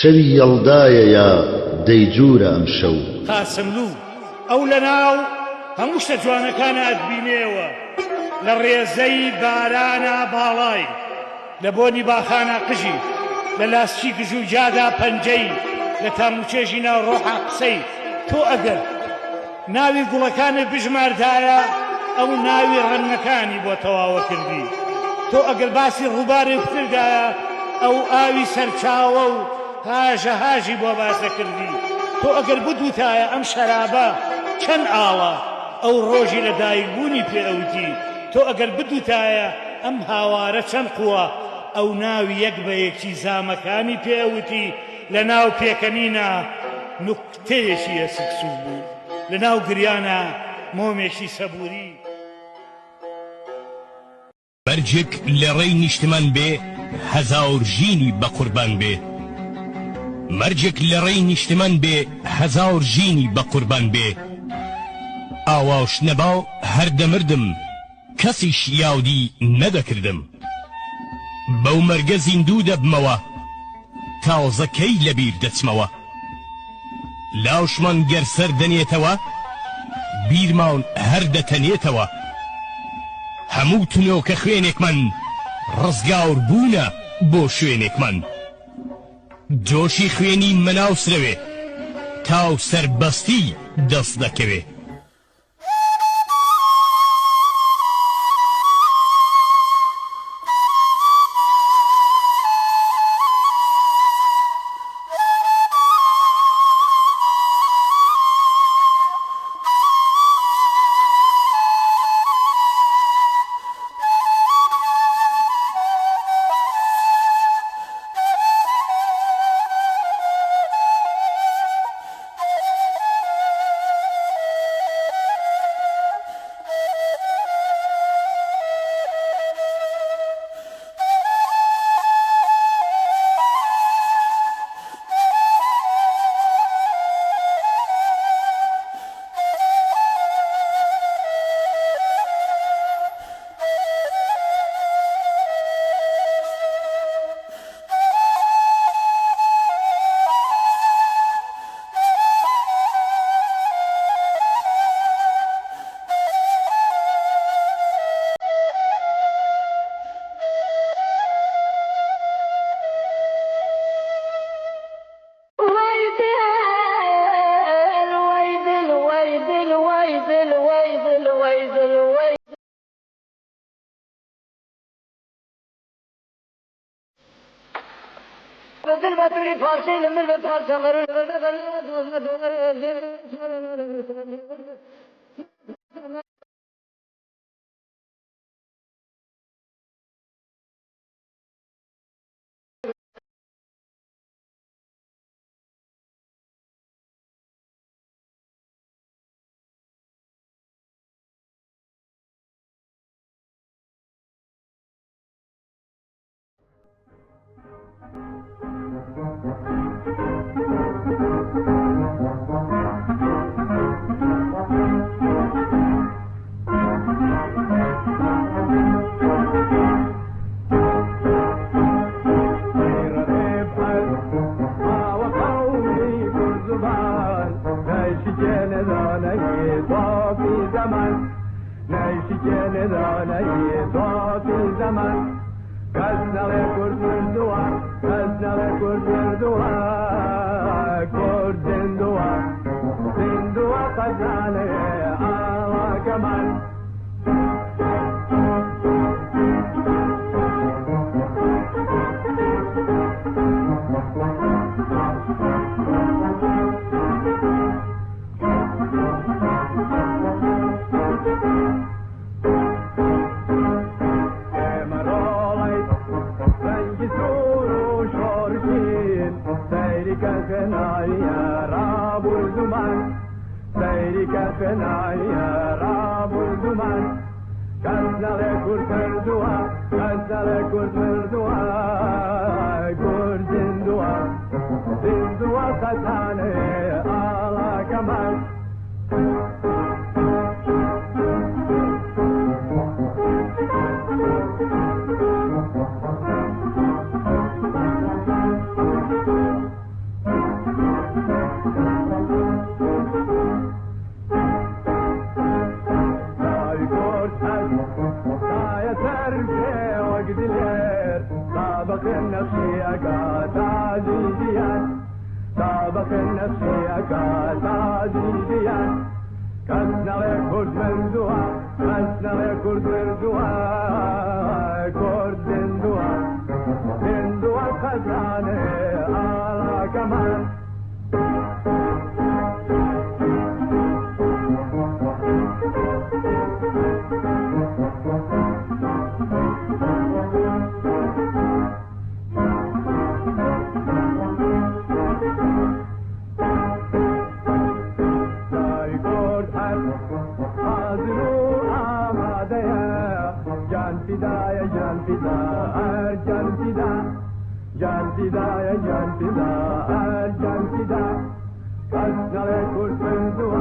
شەوی یەڵدایە یا دەیجوورە ئەمشەو. قاسملوو، ئەو لە ناو هەموو شتە جوانەکانا ئەتبینێوە، لە ڕێزەی بارانا باڵای، لە بۆنی باخانا قژی، لە لاسکی گژوگیادا پەنجەی، لە تاموچێژی ناو ڕۆحا قسەی. تۆ ئەگەر ناوی گوڵەکانت بژماردایە، ئەو ناوی ڕەنگەکانی بۆ تەواوەکردی. تۆ ئەگەر باسی ڕووبارێک بکردایە، ئەو ئاوی سەرچاوە و هاژە هاژی بۆ باسەکردی. تۆ ئەگەر بتوتایە ئەم شەرابە چەند ئاڵە، ئەو ڕۆژی لە دایکبوونی پێ ئەوتی. تۆ ئەگەر بتوتایە ئەم هاوارە چەند قووە، ئەو ناوی یەک بە یەکی زامەکانی پێ ئەوتی. لە ناو پێکەنینا نوکتەیەکی ئێسک سووک بوو، لە ناو گریانا مۆمێکی سەبووری. مەرجێک لە ڕێی نیشتمان بێ هەزار ژینی بە قوربان بێ مەرجێک لە ڕێی نیشتمان بێ هەزار ژینی بە قوربان بێ ئاواش نەبا هەر دەمردم کەسیش یاودی نەدەکردم بەو مەرگە زیندوو دەبمەوە تازە کەی لەبیر دەچمەوە لاوشمان گەر سەر دەنێتەوە بیرمان هەر دەتەنێتەوە هەموو تنۆکە خوێنێکمان ڕزگار بوونە بۆ شوێنێکمان جۆشی خوێنی مەناوسرەوێ تاو سەربەستی دەست دەکەوێ. خوێن نەخشی ئەکا تاجی ژیان، تا بە خوێن نەخشی ئەکا تاجی ژیان. کەس نەڵێ کورد مردووە، کەس نەڵێ کورد مردووە، کورد زیندووە، زیندووە خەزانێ ئاڵاکەمان. داری کورد هەر حازر و ئامادەیە، گیان فیدایە، گیان فیدا، هەر گیان فیدا، گیان فیدایە، گیان فیدا، هەر گیان فیدا. کەس نەڵێ کورد مردووە.